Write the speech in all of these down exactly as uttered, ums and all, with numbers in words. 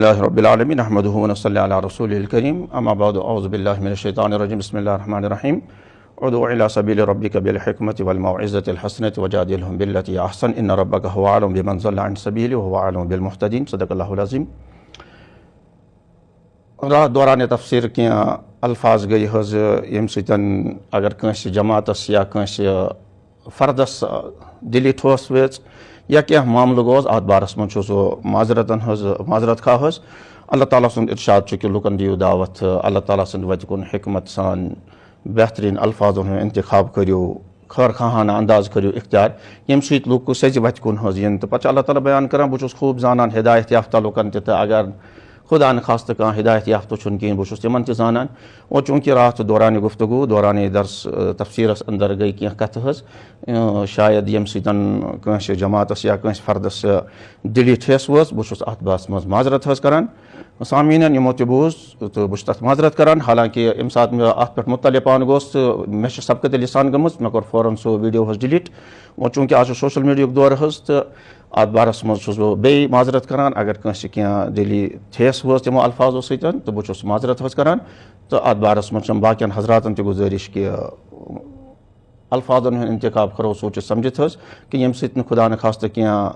لله رب العالمين، نحمده ونصلي على رسوله الكريم. أما بعد، أعوذ بالله من الشيطان الرجيم. بسم الله الرحمن الرحيم. ادع إلى سبيل ربك بالحكمة والموعظة الحسنة وجادلهم بالتي أحسن إن ربك هو أعلم بمن ضل عن سبيله وهو أعلم بالمهتدين. صدق الله العظيم. راتھ دوران تفسیر کینٛہہ الفاظ گٔے حظ، ییٚمہِ سۭتۍ اگر کٲنٛسہِ جماعتس یا کٲنٛسہِ فردس دِلی ٹھوس ویژ یا کینٛہہ معاملہٕ گوٚو حظ، اتھ بارس منٛز چھُس بہٕ معذرتن حظ، معذرت خواہ حظ۔ اللہ تعالیٰ سُنٛد ارشاد چھُ کہِ لُکن دِیِو دعوت، اللہ تعالیٰ سٕنٛدِ وتہِ کُن حکمت سان، بہترین الفاظن ہُنٛد انتخاب کٔرِو، خٲر خواہانہ انداز کٔرِو اختیار، ییٚمہِ سۭتۍ لُکھ سیٚزِ وتہِ کُن حظ یِن۔ تہٕ پتہٕ چھُ اللہ تعالیٰ بیان کران، بہٕ چھُس خوب زانان ہدایت یافتہ لُکن تہِ، تہٕ اگر خدا نخواستہ کانٛہہ ہدایت یافتہ چھُنہٕ کِہیٖنۍ، بہٕ چھُس تِمن تہِ زانان۔ اور چوٗنٛکہِ راتھ دوران گفتگو، دوران درس، ٲں، تفسیرس اندر گٔے کینٛہہ کتھٕ حظ، ٲں، شاید ییٚمہِ سۭتۍ کٲنٛسہِ جماعتس یا کٲنٛسہِ فردس، ٲں، دِلی ٹھیس وٲژ، بہٕ چھُس اتھ بارس منٛز معذرت حظ کران۔ سامعیٖنن یِمو تہِ بوٗز تہٕ بہٕ چھُس تتھ معذرت کران، حالانکہِ ییٚمہِ ساتہٕ مےٚ اتھ پٮ۪ٹھ مطلع پانہٕ گوٚوس تہٕ مےٚ چھِ سبقت لسان گٔمٕژ، مےٚ کوٚر فوراً سُہ ویڈیو حظ ڈِلیٖٹ۔ وۄنۍ چوٗنٛکہِ آز چھُ سوشل میڈیاہُک دور حظ، تہٕ اتھ بارس منٛز چھُس بہٕ بیٚیہِ معذرت کران، اگر کٲنٛسہِ کینٛہہ دِلی ٹھیس وٲژ تِمو الفاظو سۭتۍ، تہٕ بہٕ چھُس معذرت حظ کران۔ تہٕ اتھ بارس منٛز چھُم باقین حضراتن تہِ گُزٲرِش کہِ الفاظن ہُنٛد انتخاب کرو سوٗنٛچِتھ سمجھِتھ حظ، کہِ ییٚمہِ سۭتۍ نہٕ خدا نخواستہ کینٛہہ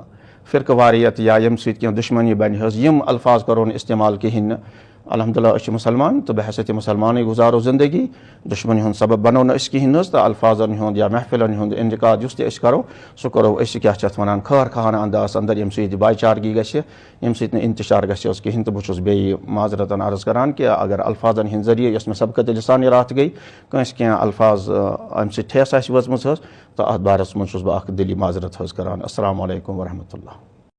فرقہٕ واریت یا ییٚمہِ سۭتۍ کینٛہہ دُشمنی بنہِ حظ، یِم الفاظ کرو نہٕ استعمال کِہیٖنۍ نہٕ۔ الحمدللہ، أسۍ چھِ مُسلمان تہٕ بحیثیت مُسلمانٕے گُزارو زندگی۔ دُشمنی ہُنٛد سبب بنو نہٕ أسۍ کِہیٖنۍ حظ، تہٕ الفاظن ہُنٛد یا محفلن ہُنٛد انعقاد یُس تہِ أسۍ کرو، سُہ کرو أسۍ، کیٛاہ چھِ اَتھ وَنان، خٲر خواہانہٕ انداز اندر، ییٚمہِ سۭتۍ بھایی چارگی گژھِ، ییٚمہِ سۭتۍ نہٕ انتشار گژھِ حظ کِہیٖنۍ۔ تہٕ بہٕ چھُس بیٚیہِ معذرتن عرض کران کہِ اگر الفاظن ہِنٛدۍ ذٔریعہٕ یۄس مےٚ سبقت لسان یہِ راتھ گٔے، کٲنٛسہِ کینٛہہ الفاظ، آ، اَمہِ سۭتۍ ٹھیس آسہِ وٲژمٕژ حظ، تہٕ اَتھ بارس منٛز چھُس بہٕ اکھ دِلی معذرت حظ کران۔ السلام علیکم ورحمۃ اللہ۔